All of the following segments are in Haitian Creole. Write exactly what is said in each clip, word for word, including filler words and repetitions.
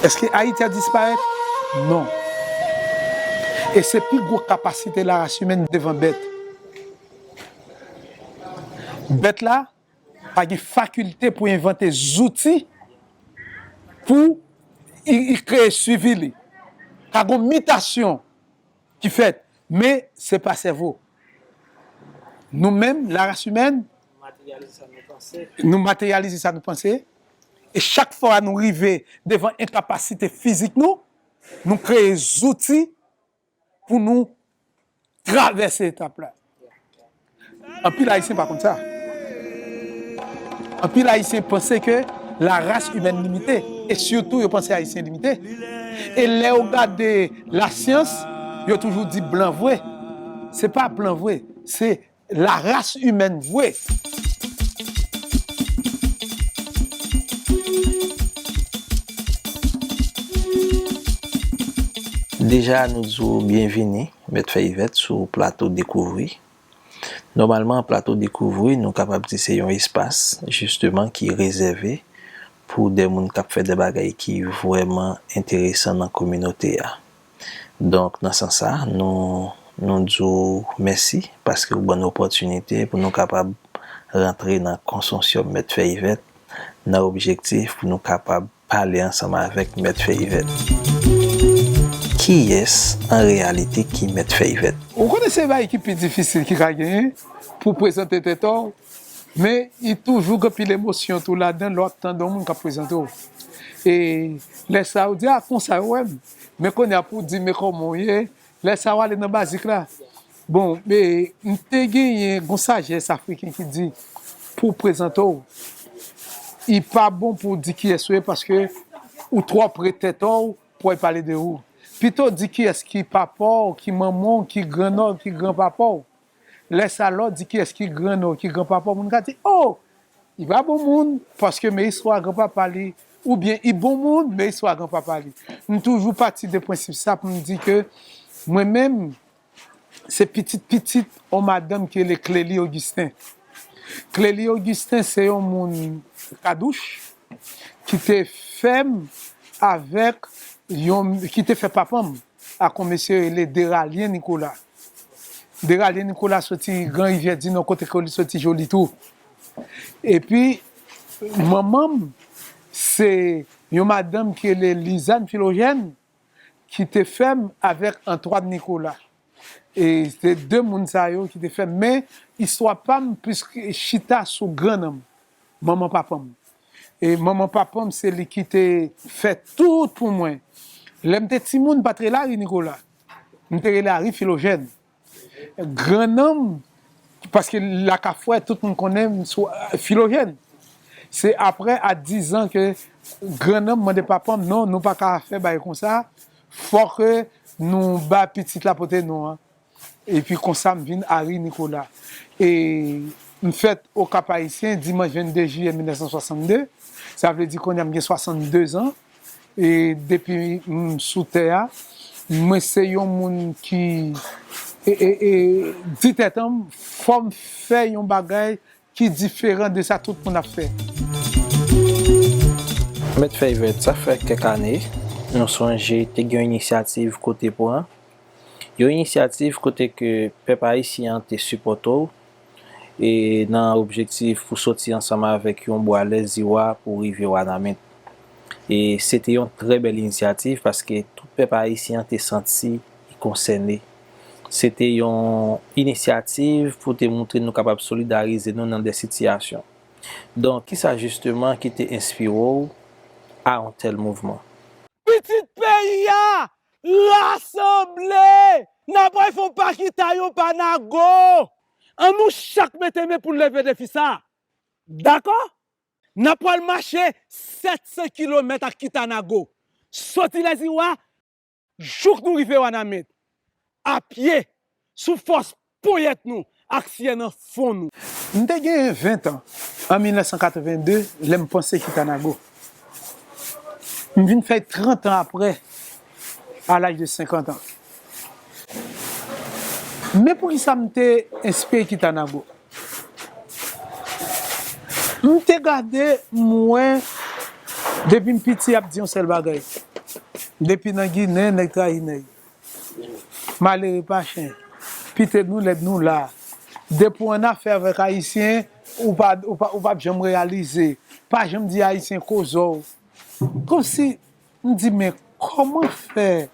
Èske Ayiti ap disparèt? Non. E se pi gwo kapasite laras imèn devan bèt. Bèt la pa gen fakilte pou envante zouti pou i, i kreye swivi li. Ka gon mitasyon ki fèt, men se pa sèvo. Nou menm, laras imèn, nou materyalize sa nou panse. E chak fwa nou rive devan enkapasite fizik nou, nou kreye zouti pou nou travèse etap la. Anpil Ayisyen pa konn sa. Anpil Ayisyen panse ke laras imèn limite, e sitou yo panse Ayisyen limite. E lè yo gade lasyans, yo toujou di blan vre. Se pa blan vre, se laras imèn vre. Deja, nou di w byenvini, Mèt Fè Ivèt, sou plato Dekouvri. Nòmalman, plato Dekouvri, nou kapab di se yon espas, jisteman, ki rezève pou de moun k ap fè de bagay ki vrèman enteresan nan kominote a. Donk, nan sans sa, nou, nou di w mèsi paske w ban n opòtinite pou nou kapab rantre nan konsosyòm Mèt Fè Ivèt nan objektif pou nou kapab pale ansanm avèk Mèt Fè Ivèt. Kiyès, an reyalite, ki Mèt Fè Ivèt? Ou konnen se bagay ki pi difisil ki ka genyen pou w prezante tèt ou, men li toujou gen anpil emosyon tou ladan lè w ap tande yon moun k ap prezante w. E lè sa a, ou di, a, konsa yo wè m. Men kounye a pou w di, men kòman w ye, lè sa a w ale nan bazik la. Bon, e, m te genyen gon sajès afriken ki di, pou w prezante w, li pa bon pou w di kiyès ou ye paske ou twò pre tèt ou pou w pale de ou. Pito di kiyès ki papa w, ki manman w, ki grannò, ki granpapa w. Lè sa a, lè w di kiyès ki grannò, ki granpapa w, moun ka di, o, li pa bon moun, paske men istwa granpapa li, oubyen li bon moun, men istwa granpapa li. M toujou pati de prensip sa pou m di ke mwen menm, se pitit pitit yon madanm ki rele Clélie Augustin. Clélie Augustin se yon moun Kadouch ki te fè m avèk yon, ki te fè papa m ak yon mesye rele Deralyen Nicolas. Deralyen Nicolas soti Gran Rivyè di Nò, kote ke li soti Jolitou. Epi, manman m, se yon madanm ki rele Lizann Filojèn, ki te fè m avèk Antoine Nicolas. E se de moun sa yo ki te fè m. Men, istwa pa m plis chita sou grannanm, manman papa m. E manman papa m, se li ki te fè tout pou mwen. Lè m te timoun, m pa t rele Ari Nicolas. M te rele Ari Filojèn. Grannanm, paske lakafwè, tout moun konnen m sou, eh, Filojèn. Se aprè, a dizan, ke grannanm mande papa m, non, nou pa ka fè bagay konsa, fòk nou ba pitit la pote non an. Epi konsa, m vin Ari Nicolas. E m fèt Okap Ayisyen, dimanch vennde jiyè mil nèf san swasannde. Sa vle di kounye a m gen swasanndezan. E depi m sou tè a, mwen se yon moun ki, e, e, e, di tèt an, fò m fè yon bagay ki diferan de sa tout moun ap fè. Mèt Fèy Vèt, sa fè kèk ane, nou sonje te gen yon inisyativ kote pran. Yon inisyativ kote ke pèp ayisyen an te sipòte w, e nan objektif pou soti ansanm avèk yon bwa lèziwa pou rive Wanament. E se te yon trè bèl inisyativ paske tout pèp ayisyen an te santi li konsène. Se te yon inisyativ pou te montre nou kapab solidarize nou nan de sitiyasyon. Donk, kisa jisteman ki te enspire w a yon tèl mouvman? Pitit peyi a, rasanble! N ap pral fè yon pa kita, yon pa nago! An nou chak mete men pou n leve defi sa a. Dakò? N ap pral mache sèt san kilomèt ak kita nago. Soti Lèziwa, jouk nou rive Wanament. A pye, sou fòs ponyèt nou ak syè nan fwon nou. M te gen ven tan an mil nèf san katreven de lè m panse kita nago. M vin fè trant an aprè, a laj de senkant an. Men poukisa m te enspire kita nago? M te gade, m wè, depi m piti, y ap di yon sèl bagay. Depi nan Ginen, nèg trayi nèg. Malere pa chen. Pite nou lèd nou la. Depi w annafè avèk Ayisyen, ou pa, ou pa, ou p ap janm reyalize. Pa janm di Ayisyen koze w. Kòmsi, m di, men kòman fè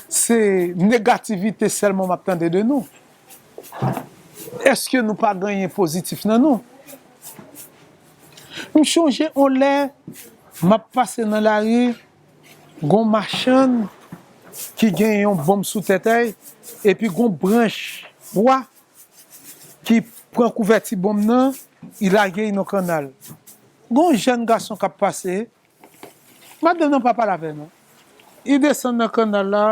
se negativite sèlman m ap tande de nou? Èske nou pa gen anyen pozitif nan nou? M chonje on lè, m ap pase nan lari, gon machann ki gen yon bonm sou tèt a l, epi gon branch bwa ki pran kouvèti bonm nan, li lage l nan kannal. Gon jèn gason k ap pase, madanm nan pa pale avè l non. Li desann nan kannal la,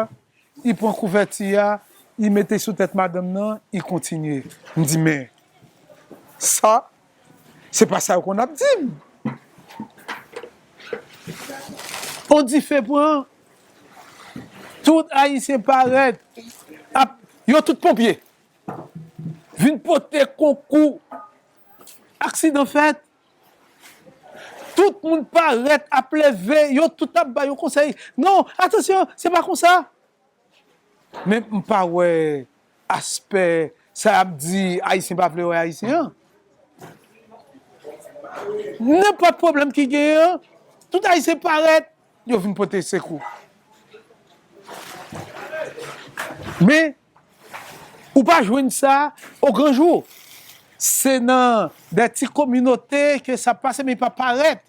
li pran kouvèti a, li mete sou tèt madanm nan, li kontinye. M di, men, sa, se pa sa yo konn ap di m. On dife pran, tout Ayisyen parèt, ap, yo tout ponpye. Vin pote konkou, aksidan fèt, tout moun parèt ap leve, yo tout ap ba yo konsèy. Non, atansyon, se pa konsa. Men m pa wè aspè sa y ap di Ayisyen pa vle wè Ayisyen an. Nenpòt pwoblèm ki genyen an, tout Ayisyen parèt, yo vin pote sekou. Men, ou pa jwenn sa o gran jou. Se nan de ti kominote ke sa pase, men li pa parèt.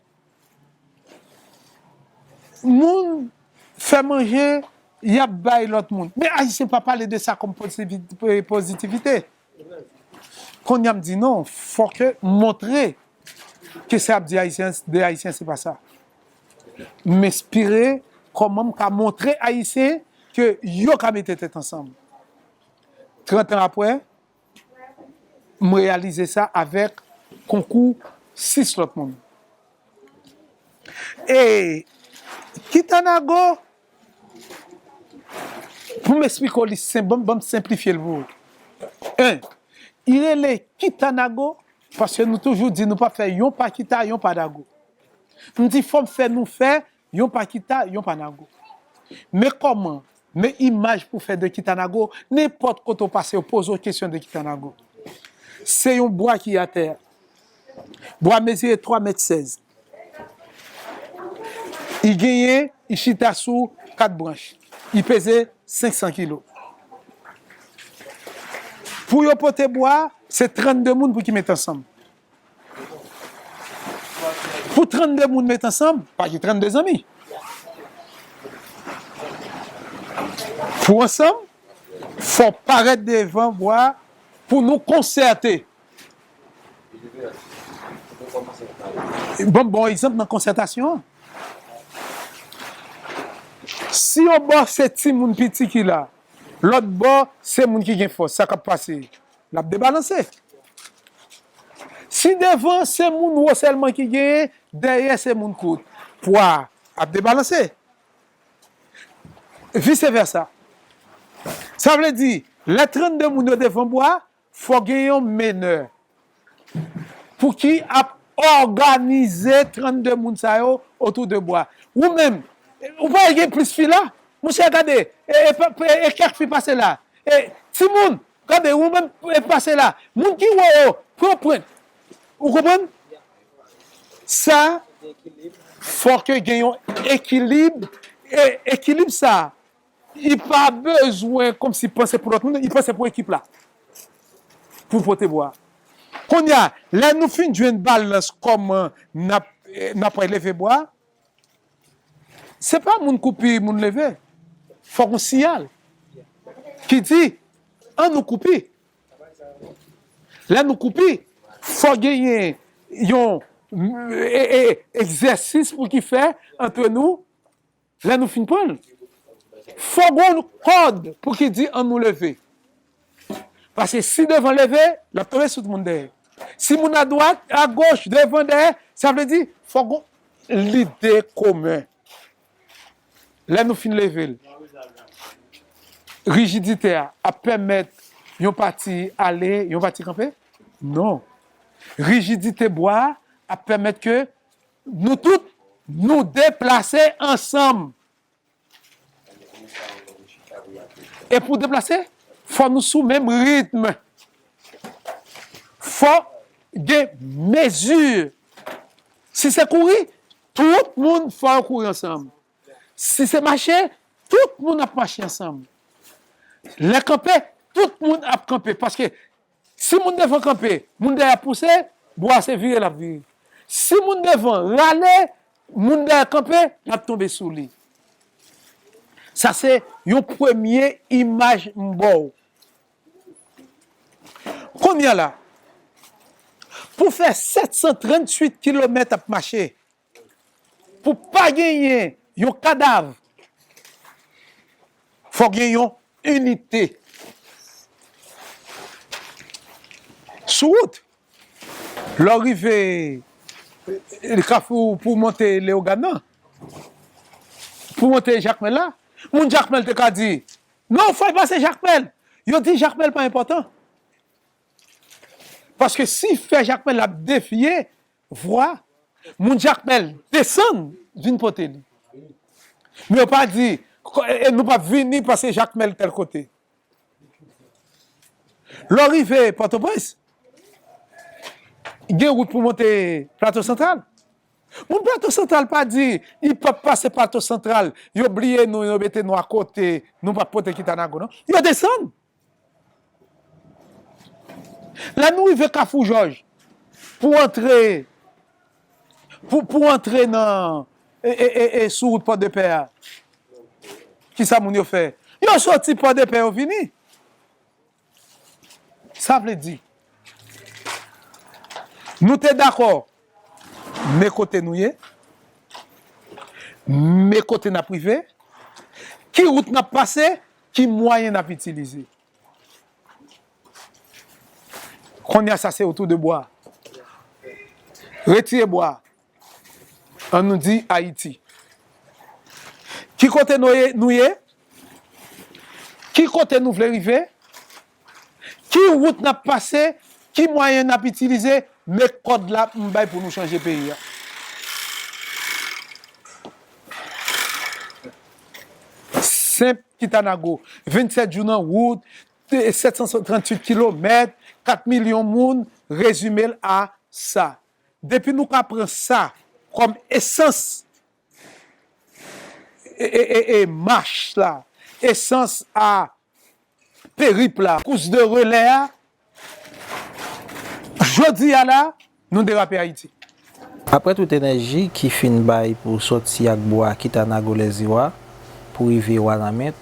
Moun fè manje, y ap bay lòt moun. Men Ayisyen pa pale de sa kòm pozitivi-, pozitivite. Kounye a m di non, fò ke m montre ke sa y ap di Ayisyen, de Ayisyen, se pa sa. M enspire kòman m ka montre Ayisyen ke yo ka mete tèt ansanm. Trant an apre, m reyalize sa avèk konkou sis lòt moun. E Kitanago, pou m esplike w li senp, ban m, ban m senplifye l pou ou. En, li rele Kitanago, paske nou toujou di nou p ap fè yon pa Kita, yon pa Nago. M di fò m fè nou fè yon pa Kita, yon pa Nago. Men kòman? Men imaj pou fè de Kitanago, nenpòt kote w pase, yo poze w kesyon de Kitanago. Se yon bwa ki atè a. Bwa mezire twa mèt sèz. Li genyen, li chita sou kat branch. Li peze senk san kilo. Pou yo pote bwa, se trannde moun pou ki met ansanm. Pou trannde moun met ansanm, pa gen trannde zanmi. Pou ansanm, fò parèt devan bwa pou nou konsète. Bon, bon egzanp nan konsètasyon an. Si yon bò se timoun piti ki la, lòt bò se moun ki gen fòs, sa k ap pase? L ap debalanse. Si devan se moun wo sèlman ki genyen, dèyè se moun kout, pwa a ap debalanse. Vise vèsa. Sa vle di, lè trannde moun yo devan bwa, fò gen yon menè pou ki ap òganize trannde moun sa yo otou de bwa. Ou menm, ou pa gen plis fi la? Monchè, gade, e, e, e, e kèk fi pase la. E timoun, gade, ou menm, e pase la. Moun ki wè yo, pran pwent. Ou konprann? Sa, fò ke gen yon ekilib. E ekilib sa, li pa bezwen kòmsi panse pou lòt moun, li panse pou ekip la. Pou pote bwa. Kounye a, lè nou fin jwenn balans kòman n ap, n ap leve bwa, se pa moun koupi, moun leve. Fòk yon siyal ki di, ann nou koupi. Lè nou koupi, fò genyen yon, e, e, egzèsis pou ki fè antre nou. Lè nou fin pran l, fò gon kòd pou ki di, ann nou leve. Paske si devan leve, l ap tonbe sou tout moun dèyè. Si moun adwat, agoch, devan, dèyè, sa vle di, fò gon lide komen. Lè nou fin leve l, rijidite a ap pèmèt yon pati ale, yon pati kanpe? Non. Rijidite bwa a ap pèmèt ke nou tout, nou deplase ansanm. E pou deplase, fò nou sou menm ritm. Fò gen mezi. Si se kouri, tout moun fò yo kouri ansanm. Si se mache, tout moun ap mache ansanm. Lè kanpe, tout moun ap kanpe. Paske si moun devan kanpe, moun dèyè ap pouse, bwa se vire l ap vire. Si moun devan rale, moun dèyè kanpe, l ap tonbe sou li. Sa se yon premye imaj m ba w. Kounye a la, pou fè sèt san tranntuit kilomèt ap mache, pou pa genyen yon kadav, fò gen yon inite. Sou wout, lè w rive, e, Kafou pou w monte Leyogàn nan, pou w monte Jakmèl la, moun Jakmèl te ka di, "Non, fò l pase Jakmèl." Yo di Jakmèl pa enpòtan. Paske si fè Jakmèl ap defye vwa, moun Jakmèl desann vin pote li. Men yo pa di, "Ko-, e, e nou p ap vini pase Jakmèl tèl kote." Lè w rive Pòtoprens, gen wout pou monte Plato Santral. Moun Plato Santral pa di, "Li p ap pase Plato Santral, yo bliye nou, yo mete nou akote, nou p ap pote Kitanago non." Yo desann. Lè nou rive Kafou Jòj, pou antre, pou, pou antre nan, e, e, e, e, sou wout Pòdepè a, kisa moun yo fè? Yo soti Pòdepè, yo vini. Sa vle di, nou te dakò, men kote nou ye, men kote n ap rive, ki wout n ap pase, ki mwayen n ap itilize. Kounye a, sa se otou de bwa. Retire bwa. An nou di Ayiti. Ki kote nou ye, nou ye? Ki kote nou vle rive? Ki wout n ap pase? Ki mwayen n ap itilize? Men kòd la m bay pou nou chanje peyi a. Senp Kitanago, vennsèt jou nan wout, sèt san tranntuit kilomèt, kat milyon moun, rezime l a sa. Depi nou ka pran sa kòm esans, e, e, e, e mach la, esans a perip la, kous de relè a, jodi a la, nou derape Ayiti. Aprè tout enèji ki fin bay pou sòti ak bwa Kitanago Lèziwa pou rive Wanament,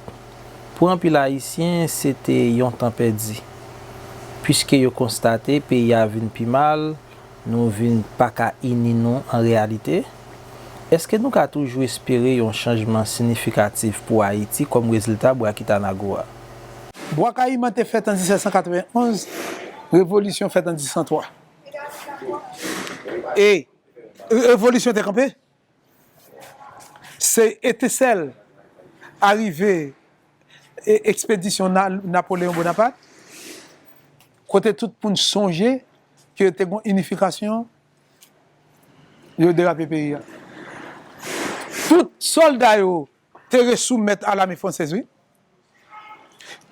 pou anpil Ayisyen, se te yon tan pèdi, piske yo konstate peyi a vin pi mal, nou vin pa ka ini nou an reyalite. Èske nou ka toujou espere yon chanjman siyifikatif pou Ayiti kòm rezilta bwa Kitanago a? Bwa Kayiman te fèt an disèt san katrevenn onz, revolisyon fèt an disèt san twa. E, e, revolisyon te kanpe. Se etensèl arive, e, ekspedisyon Na-, Napoleyon Bonapat, kote tout moun sonje ke te gon inifikasyon, yo derape peyi a. Tout sòlda yo te resoumèt a lame fransèz, wi.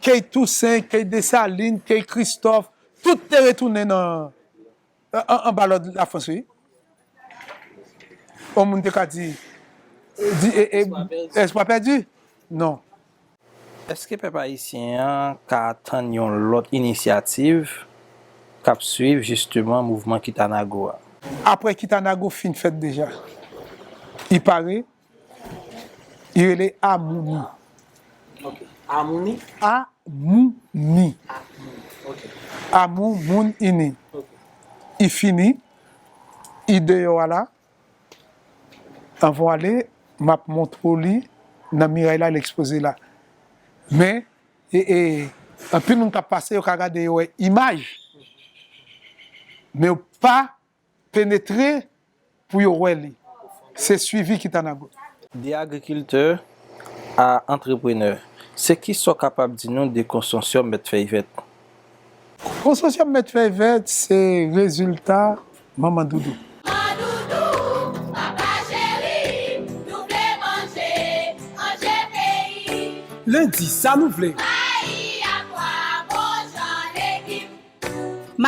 Kèy Tousen, kèy Desalin, kèy Kristòf, tout te retounen nan, an, anba lòd Lafrans, wi. On moun te ka di, di, e, e, espwa pèdi? Non. Èske pèp ayisyen an ka atann yon lòt inisyativ k ap swiv jisteman mouvman Kitanago a? Aprè Kitanago fin fèt deja, i pare, i rele Amouni. Ok. Amouni? Amouni. Amou, moun ini. Ok. I fini, i deyò a la. Anvan w ale, m ap montre w li nan miray la, l ekspoze la. Men, e, e, anpil moun k ap pase, yo ka gade, yo wè imaj. Men yo pa penetre pou yo wè li. Se swivi Kitanago. De agrikiltè a antreprenè, se kisa w kapab di nou de konsosyòm Mèt Fèy Vèt? Konsosyòm Mèt Fèy Vèt se rezilta Manman Doudou. Mandoudou, papa cheri, nou vle manje, manje peyi. Lendi, sa nou vle.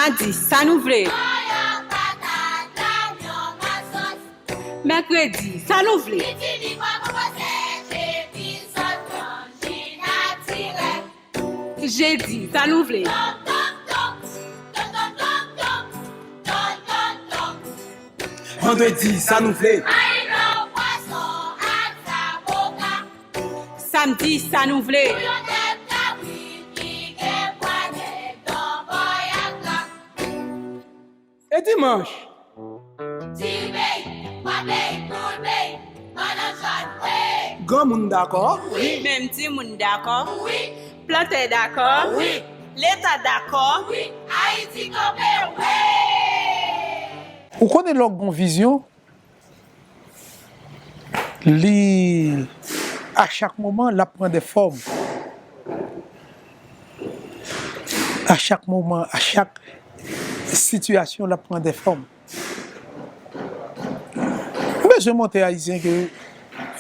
Madi, sa nou vle? Mèkredi, sa nou vle? Jedi, sa nou vle? Vandredi, sa nou vle? Samdi, sa nou vle? E dimanch? Granmoun dakò? Wi. Menm timoun dakò? Wi. Plantè dakò? Wi. Leta dakò? Wi. Ayiti kanpe, wi! Ou konnen lè w gen yon vizyon, li, a chak moman, l ap pran de fòm. A chak moman, a chak sitiyasyon, l ap pran de fòm. M bezwen montre Ayisyen ke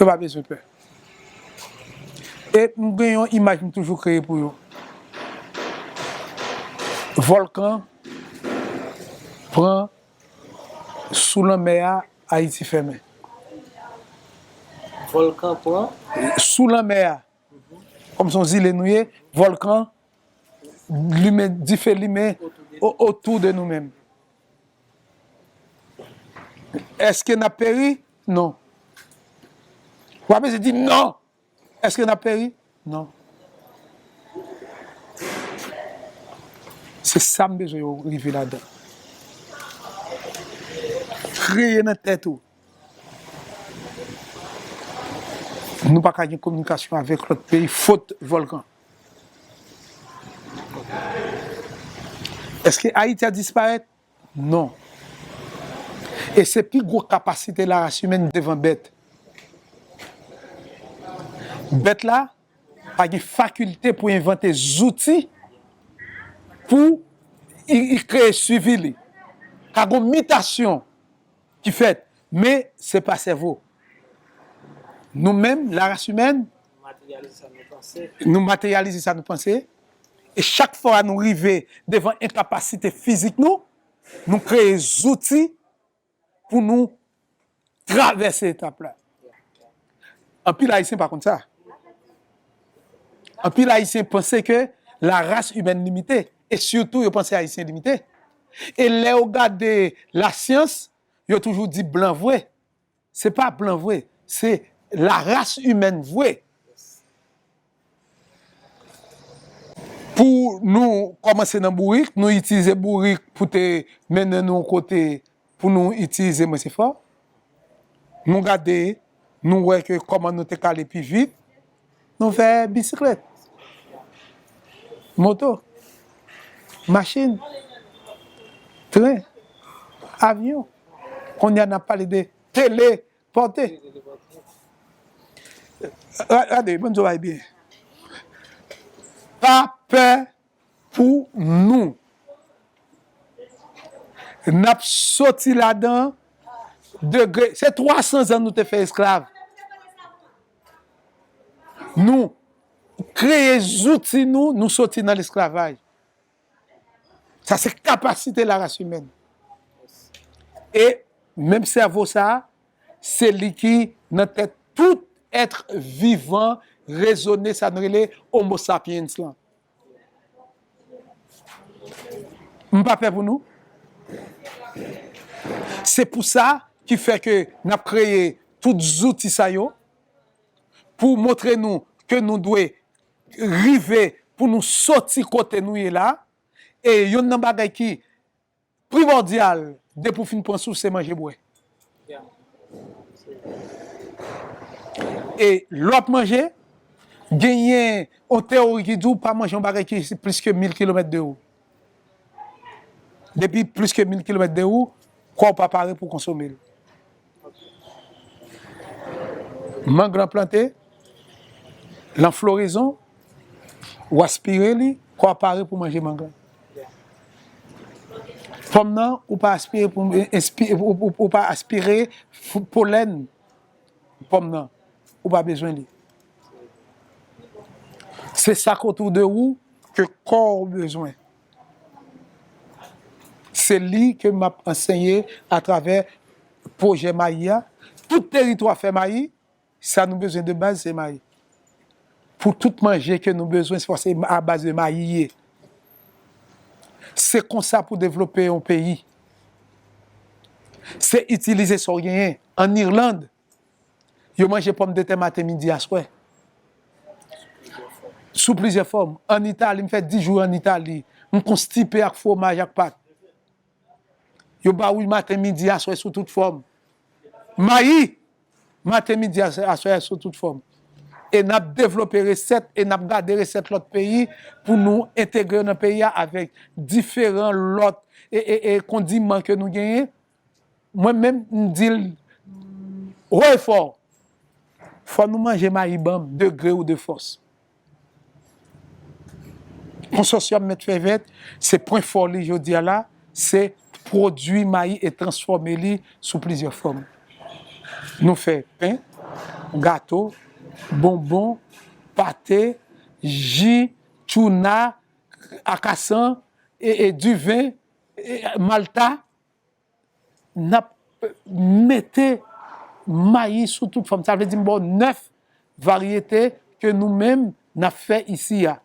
yo pa bezwen pè. E m gen yon imaj m toujou kreye pou yo. Vòlkan pran sou lanmè a, Ayiti fèmen. Vòlkan pran? Sou lanmè a. Kòm se yon zile nou ye, vòlkan limen, dife limen o-, otou de nou menm. Èske n ap peri? Non. W ap ese di non. Èske n ap peri? Non. Se sa m bezwen yo rive ladan. Kreye nan tèt ou. Nou pa ka gen kominikasyon avèk lòt peyi fot vòlkan. Èske Ayiti a disparèt? Non. E se pi gwo kapasite laras imèn devan bèt. Bèt la pa gen fakilte pou envante zouti pou i, i kreye swivi li. Ka gon mitasyon ki fèt, men se pa sèvo. Nou menm, laras imèn, nou materyalize sa nou panse. E chak fwa nou rive devan enkapasite fizik nou, nou kreye zouti pou nou travèse etap la. Anpil Ayisyen pa konn sa. Anpil Ayisyen panse ke la race humaine limite, e sitou yo panse Ayisyen limite. E lè yo gade lasyans, yo toujou di blan vre. Se pa blan vre, se la race humaine vre. Pou nou kòmanse nan bourik, nou itilize bourik pou te mennen nou kote pou nou itilize mwens efò. Nou gade, nou wè ke kòman nou te ka ale pi vit, nou fè bisiklèt, moto, machin, tren, avyon. Kounye a n ap pale de tele pòte. Ra-, gade, ban m di w bagay byen. Pa pè pou nou. N ap soti ladan degre. Se twa san zan nou te fè esklav. Nou kreye zouti nou, nou soti nan lesklavaj. Sa se kapasite la race humaine. E menm sèvo sa a, se li ki nan tèt tout èt vivan rezone sa nou rele Homo sapiens lan. M pa pè pou nou. Se pou sa ki fè ke n ap kreye tout zouti sa yo pou montre nou ke nou dwe rive pou nou soti kote nou ye la. E youn nan bagay ki primòdyal depi w fin pran souf se manje bwè. E lè w ap manje, genyen yon teyori ki di w pa manje yon bagay ki plis ke mil kilomèt de ou. Depi plis ke mil kilomèt de ou, kò w pa pare pou konsome l. Mang lan plante, l an florezon, ou aspire li, kò a pare pou manje mang lan. Pòm nan, ou pa aspire pou, enspi-, ou, ou, ou pa aspire f-, polèn pòm nan, ou pa bezwen li. Se sa k otou de ou ke kò w bezwen. Se li ke m ap ansenye atravè pwojè mayi a. Tout teritwa fè mayi, sa nou bezwen de baz, se mayi. Pou tout manje ke nou bezwen, se paske a baz de mayi ye. Se konsa pou devlope yon peyi. Se itilize sa w genyen. An Irland, yo manje pòmdetè maten, midi, aswè. Sou plizyè fòm. An Itali, m fè dis jou an Itali. M konstipe ak fwomaj, ak pat. Yo ba w li maten, midi, aswè sou tout fòm. Mayi, maten, midi, aswè, aswè sou tout fòm. E n ap devlope resèt, e n ap gade resèt lòt peyi pou nou entegre yo nan peyi a avèk diferan lòt e, e, e kondiman ke nou genyen. Mwen menm, m di l wo e fò, fò nou manje mayi ban m, de gré ou de fòs. Konsòsyòm Mèt Fèy Vèt, se pwen fò li jodi a la, se pwodui mayi e transfòme li sou plizyè fòm. Nou fè pen, gato, bonbon, pate, ji, tchouna, akasan, e, e diven, e malta. N ap mete mayi sou tout fòm. Sa vle di m ba w nèf varyete ke nou menm n ap fè isi a.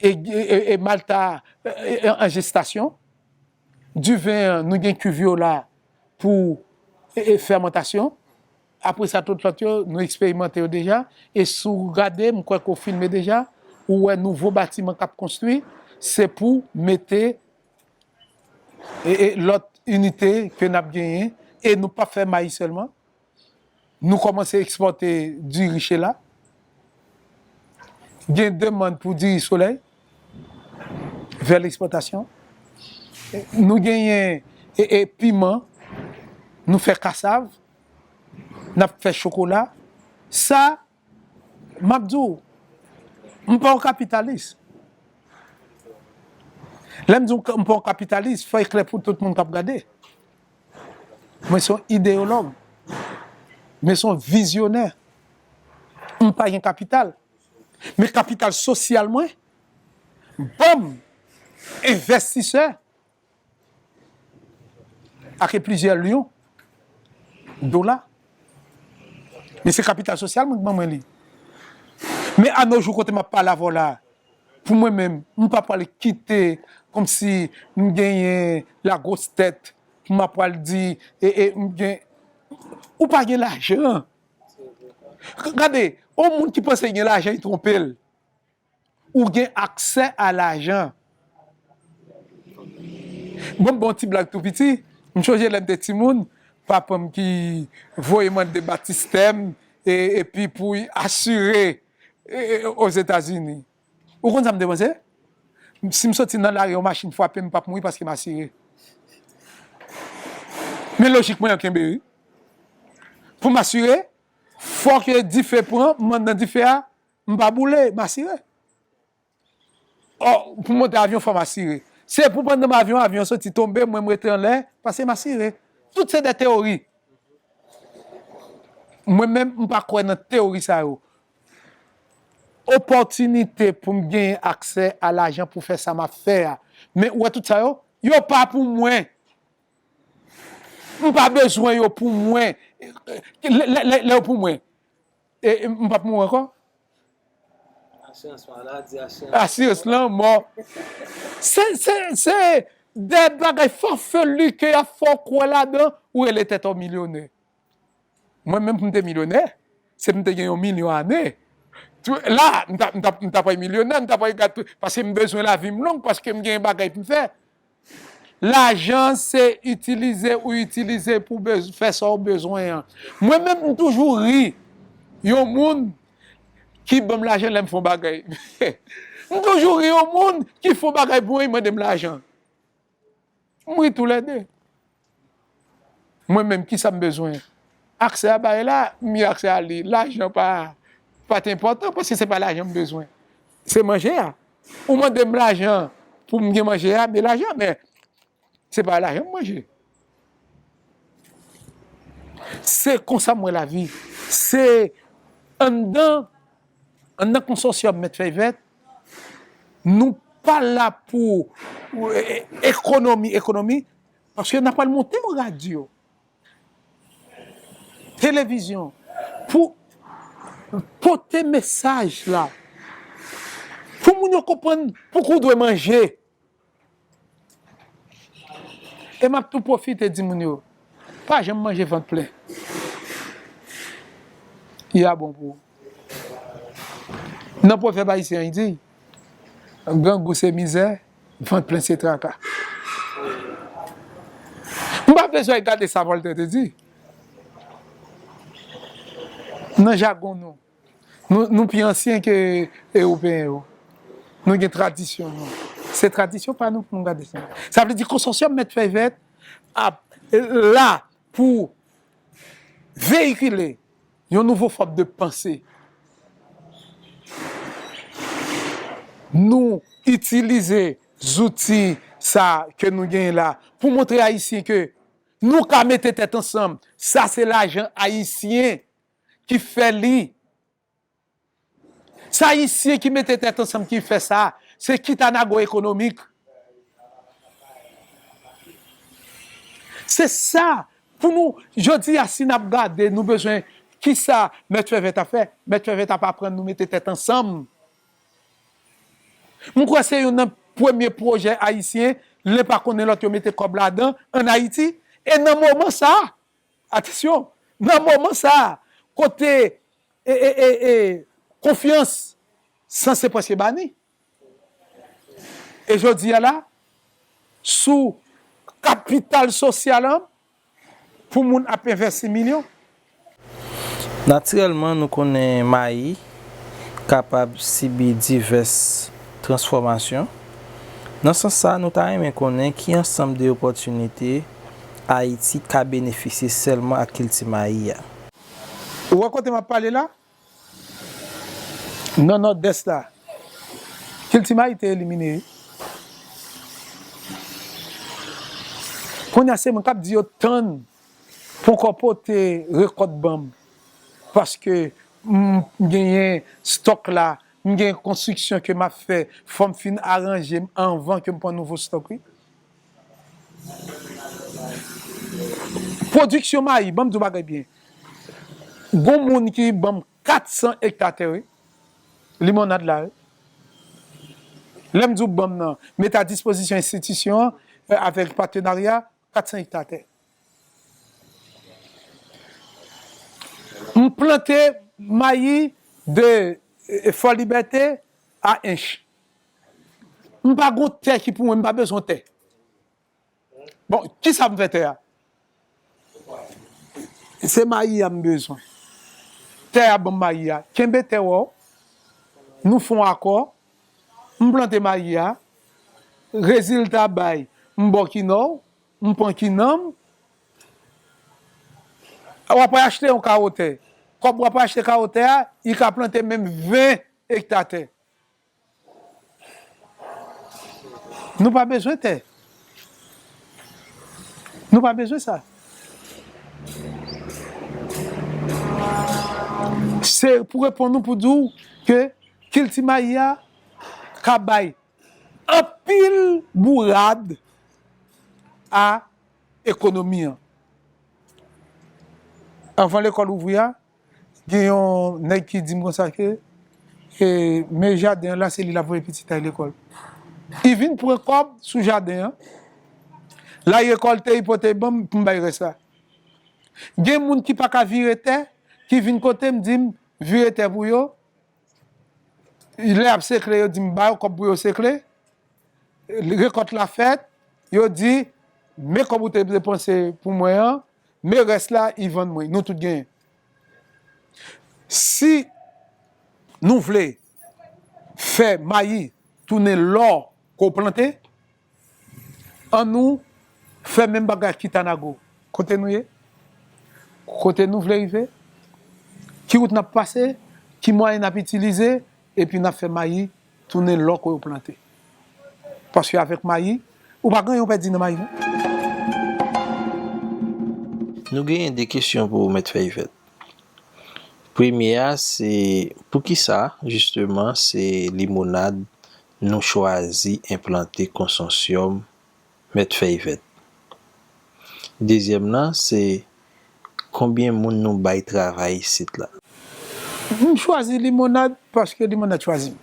E, e, e, e malta, e, e, an jestasyon. Diven an, nou gen kuv yo la pou, e, e, fèmantasyon. Apre sa, tout lòt yo, nou eksperimante yo deja. E si w gade, m kwè ke w filme deja, ou wè nouvo batiman k ap konstwi, se pou mete e, e lòt inite ke n ap genyen, e nou p ap fè mayi sèlman. Nou kòmanse ekspòte diri chela. Gen demann pou diri solèy vè lekspòtasyon. Nou genyen e, e piman, nou fè kasav, n ap fè chokola. Sa, m ap di w, m pa yon kapitalis. Lè m di w m pa yon kapitalis, fò e klè pou tout moun k ap gade. Mwen se yon ideyològ. Mwen se yon vizyonè. M pa gen kapital. Men kapital sosyal mwen, ban m envestisè ak plizyè lyon dola. Men se kapital sosyal mwen ki ban mwen li. Men anojou kote m ap pale avè w la, pou mwen menm, m pa pral kite kòmsi m genyen lagwos tèt pou m ap pral di, e, e, m gen, ou pa gen lajan. Gade, yon moun ki panse gen lajan, li twonpe l. Ou gen aksè a lajan. Bon, bon ti blag tou piti. M sonje lè m te timoun, papa m ki voye mande batistè m, e, epi pou asire, e, e, Ozetazini. Ou konn sa m te panse? Si m soti nan lari, yon machin frape m, m p ap mouri paske m asire. Men lojik mwen an kenbe, wi. Pou m asire, fòk dife pran, m anndan dife a, m pa boule, m asire. Ò, pou monte avyon, fò m asire. Se pou pandan avyon, avyon soti tonbe, mwen, m rete anlè, paske m asire. Tout se de teyori. Mwen menm, m pa kwè nan teyori sa yo. Opòtinite pou m genyen aksè a lajan pou fè sa m ap fè a. Men ou wè tout sa yo, yo pa pou mwen. M pa bezwen yo pou mwen. Lè, lè, lè, lè yo pou mwen, e, e, m p ap mouri ankò. Asirans maladi, asirans... Asirans lanmò. Se, se, se de bagay fafelu ke y ap fè w kwè ladan, ou rele tèt ou milyonè. Mwen menm, pou m te milyonè, se pou m te gen yon milyon ane. Tou, la, m t ap, m t ap, m t ap pral milyonè, m t ap pral gad, paske m bezwen lavi m long, paske m gen bagay pou m fè. Lajan se itilize ou itilize pou bez-, fè sa w bezwen an. Mwen menm, m toujou ri yon moun ki ban m lajan lè m fè yon bagay. M toujou ri yon moun ki fè yon bagay pou mwen, li mande m lajan. M ri toulède. Mwen menm, kisa m bezwen? Aksè a bay la, m gen aksè a li. Lajan pa, pa t enpòtan, paske se pa lajan m bezwen. Se manje a. Ou mande m lajan pou m gen manje a, men lajan, men se pa lajan m manje. Se konsa m wè lavi. Se anndan, anndan konsòsyòm Mèt Fèy Vèt, nou pa la pou, e, e, ekonomi, ekonomi, paske n ap pral monte yon radyo, televizyon, pou pote mesaj la, pou moun yo konprann poukwa w dwe manje. E m ap tou pwofite di moun yo, pa janm manje vant plen. Li a bon pou ou. Nan pwovèb ayisyen an, li di, grangou se mizè, vant plen se traka. M pa bezwen gade sa Voltaire te di. Nan jagon nou, nou, nou pi ansyen ke Ewopeyen yo. Nou gen tradisyon nou. Se tradisyon pa nou pou nou gade sa. Sa vle di konsòsyòm Mèt Fèy Vèt ap la pou veyikile yon nouvo fòm de panse. Nou itilize zouti sa ke nou genyen la pou montre Ayisyen ke nou ka mete tèt ansanm. Sa se lajan ayisyen ki fè li. Se Ayisyen ki mete tèt ansanm ki fè sa. Se Kitanago ekonomik. Se sa. Pou nou, jodi a, si n ap gade, nou bezwen, kisa Mèt Fèvèt ap fè? Mèt Fèvèt ap aprann nou mete tèt ansanm. M kwè se youn nan premye pwojè ayisyen, len pa konnen lòt yo mete kòb ladan, ann Ayiti. E nan moman sa a, atansyon, nan moman sa a, kote e, e, e, e, konfyans sanse prèske bani. E jodi a la, sou kapital sosyal an, pou moun ap envèsti milyon. Natirèlman, nou konnen mayi kapab sibi divès transfòmasyon. Nan sans sa, nou ta renmen konnen ki ansanm de opòtinite Ayiti ka benefisye sèlman ak kilti mayi a. Ou wè kote m ap pale la? Nan Nòdès la, kilti mayi te elimine wi. Kounye a se mwen k ap di yo tann, poko pote rekòt ban m, paske m genyen stòk la, m gen konstriksyon ke m ap fè, fò m fin aranje m anvan ke m pran nouvo stòk wi. Pwodiksyon mayi, ban m di w bagay byen. Gon moun ki ban m kat san ekta tè wi. Limonnad la wi. Lè m di w ban m nan, mete a dispozisyon enstitisyon an, avèk patenarya, kat san ekta tè. M plante mayi de Fò Libète a Ench. M pa gon tè ki pou mwen, m pa bezwen tè. Bon, kisa m fè tè a? Se mayi a m bezwen. Tè a ban m mayi a. Kenbe tè w. Nou fè yon akò. M plante mayi a. Rezilta bay, m ba w kinan w, m pran kinan m. W ap achte yon kawo tè. Kòb w ap achte kawo tè a, li ka plante menm ven ekta tè. Nou pa bezwen tè. Nou pa bezwen sa. Se pou reponn ou pou di w ke kilti mayi a ka bay anpil bourad a ekonomi an. Anvan lekòl ouvri a, gen yon nèg ki di m konsa ke, e, men jaden an la, se li l ap voye pitit la lekòl. Li vin pran kòb sou jaden an. L al rekòlte, li pote ban m pou m bay rès la. Gen moun ki pa ka vire tè, ki vin kote m, di m, vire tè pou yo. Lè y ap sekle, yo di m ba yo kòb pou yo sekle. Rekòt la fèt, yo di, men kòb ou te depanse pou mwen an, men rès la, li vann mwen. Nou tout genyen. Si nou vle fè mayi tounen lò ke w plante, ann nou fè menm bagay ak Kitanago. Kote nou ye? Kote nou vle rive? Ki wout n ap pase? Ki mwayen n ap itilize? Epi n ap fè mayi tounen lò ke yo plante. Paske avèk mayi, ou pa gen anyen w pèdi nan mayi non. Nou genyen de kesyon pou ou, Mèt Fèy Vèt. Premye a, se poukisa, jisteman, se limonad nou chwazi enplante konsosyòm mèt fèy vèt? Dezyèm nan, se konbyen moun nou bay travay isit la? M chwazi limonad paske limonad chwazi m.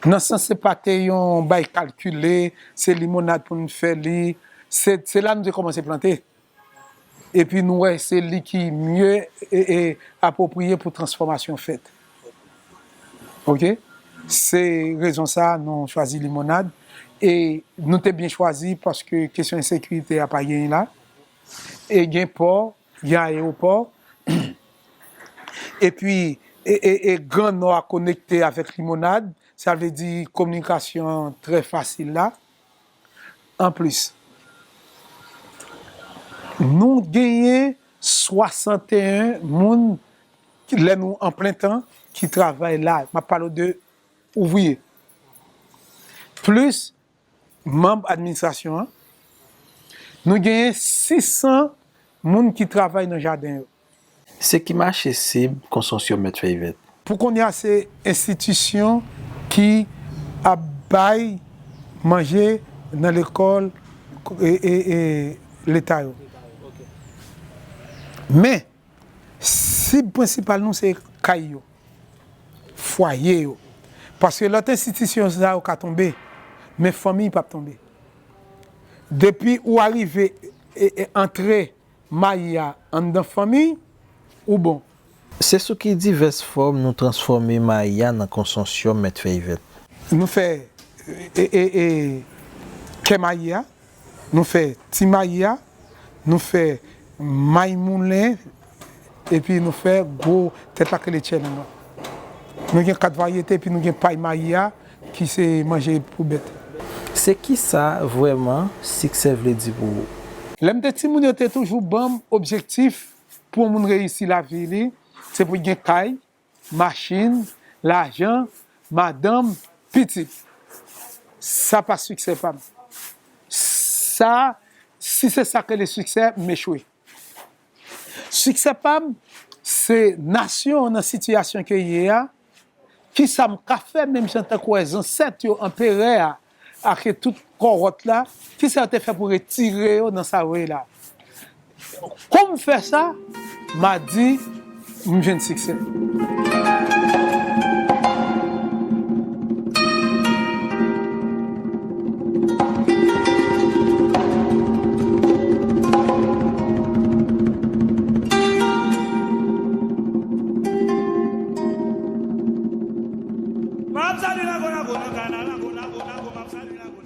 Nan sans se pa te yon bay kalkile, se limonad pou n fè li. Se, se la nou te kòmanse plante. Epi nou wè se li ki mye e, e apwopriye pou transfòmasyon fèt. Oke? Se rezon sa a nou chwazi limonad. E nou te byen chwazi paske kesyon ensekirite a pa genyen la. E gen pò, gen ayewopò. Epi, e, e, e Gran Nò a konekte avèk limonad. Sa vle di kominikasyon trè fasil la. Anplis, nou genyen swasanteyen moun ki, lè nou an plen tan, ki travay la. M ap pale w de ouvriye. Plis manm administrasyon an, nou genyen sis san moun ki travay nan jaden yo. Se ki mache sib konsosyòm mèt fèy vèt? Pou kounye a, se enstitisyon ki ap bay manje nan lekòl e, e, e leta yo. Men, sib prensipal nou se kay yo, fwaye yo. Paske lòt enstitisyon sa yo ka tonbe, men fanmi p ap tonbe. Depi ou arive e, e antre mayi a anndan fanmi, ou bon. Se sou ki divès fòm nou transfòme mayi a nan konsosyòm mèt fèy vèt? Nou fè, e, e, e, kè mayi a, nou fè ti mayi a, nou fè may moulen, epi nou fè gwo tèt la k rele tchèlennò. Nou gen kat varyete, epi nou gen pay mayi a, ki se manje pou bèt. Se kisa vrèman siksè vle di pou ou? Lè m te timoun, yo te toujou ban m objektif pou yon moun reyisi lavi li, se pou l gen kay, machin, lajan, madanm, pitit. Sa pa siksè pa m. Sa, si se sa k rele siksè, m echwe. Siksè pa m, se nasyon an nan sitiyasyon ke l ye a, kisa m ka fè menm jan tankou wè zansèt yo, anperè a, ak tout kòwòt la, kisa yo te fè pou retire yo nan sa yo ye la. Kon m fè sa, m a di, m jwenn siksè. M ap sali Nago, Nago, nan kanal, Nago, Nago, Nago, m ap sali Nago.